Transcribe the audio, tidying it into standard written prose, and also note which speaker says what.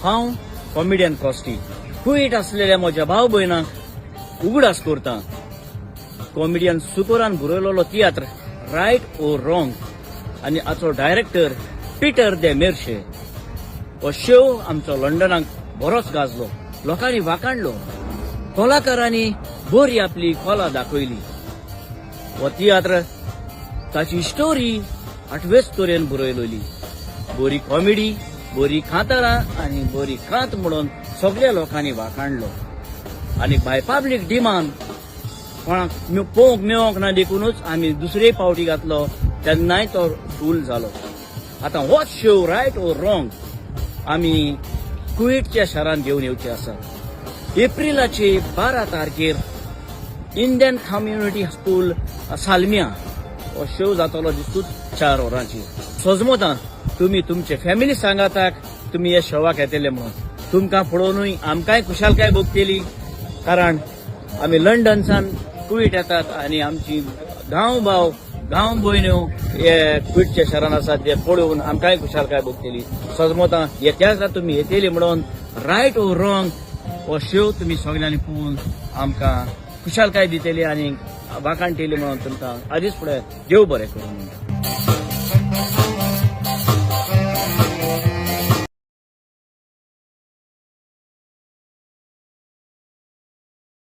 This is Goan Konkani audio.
Speaker 1: हांव कॉमेडियन कॉस्टी कुवेट आसलेल्या म्हज्या भाव भयणांक उगडास करता. कॉमेडियन सुकोरान बरयलेलो तियात्र रायट ओर रॉंग आनी हाचो डायरेक्टर पिटर दे मेर्शे. हो शो आमचो लंडनाक बरोच गाजलो, लोकांनी वाखाणलो, कलाकारांनी बरी आपली कला दाखयली. हो तियात्र ताची स्टोरी आठवेच तरेन बरयलेली, बरी कॉमेडी, बरी कांतारां आनी बरी कांत म्हणून सगळ्या लोकांनी वाखाणलो. आनी बाय पब्लीक डिमांड कोणाक पळोवंक मेळोंक ना देखूनच आमी दुसरे पावटी घातलो, तेन्नाय तो फूल जालो. आतां होच शो रायट ओर रॉंग आमी कुवेटच्या शारांत घेवन येवचे आसा एप्रिलाचे 12 तारखेर, इंडियन कम्युनिटी स्कूल, सालमिया. हो शो जातलो दिसूच 4 वरांचेर. सजमतां तुमी तुमचे फॅमिली सांगाताक तुमी ह्या शोवाक येतले म्हणून. तुमकां पळोवनूय आमकांय खुशालकाय भोगतली, कारण आमी लंडनसान कुवेट येतात आनी आमची गांव भाव, गांव भयण्यो हे कुवेटच्या शहरान आसात ते पळोवन आमकांय खुशालकाय भोगतली. सजमतां येत्याच तुमी येतली म्हणून रायट ओर रॉंग हो शो तुमी सगळ्यांनी पळोवन आमकां खुशालकाय दितली आनी वाखाणटेली म्हणून तुमकां आदीच फुडें देव बरें करूं म्हणटा.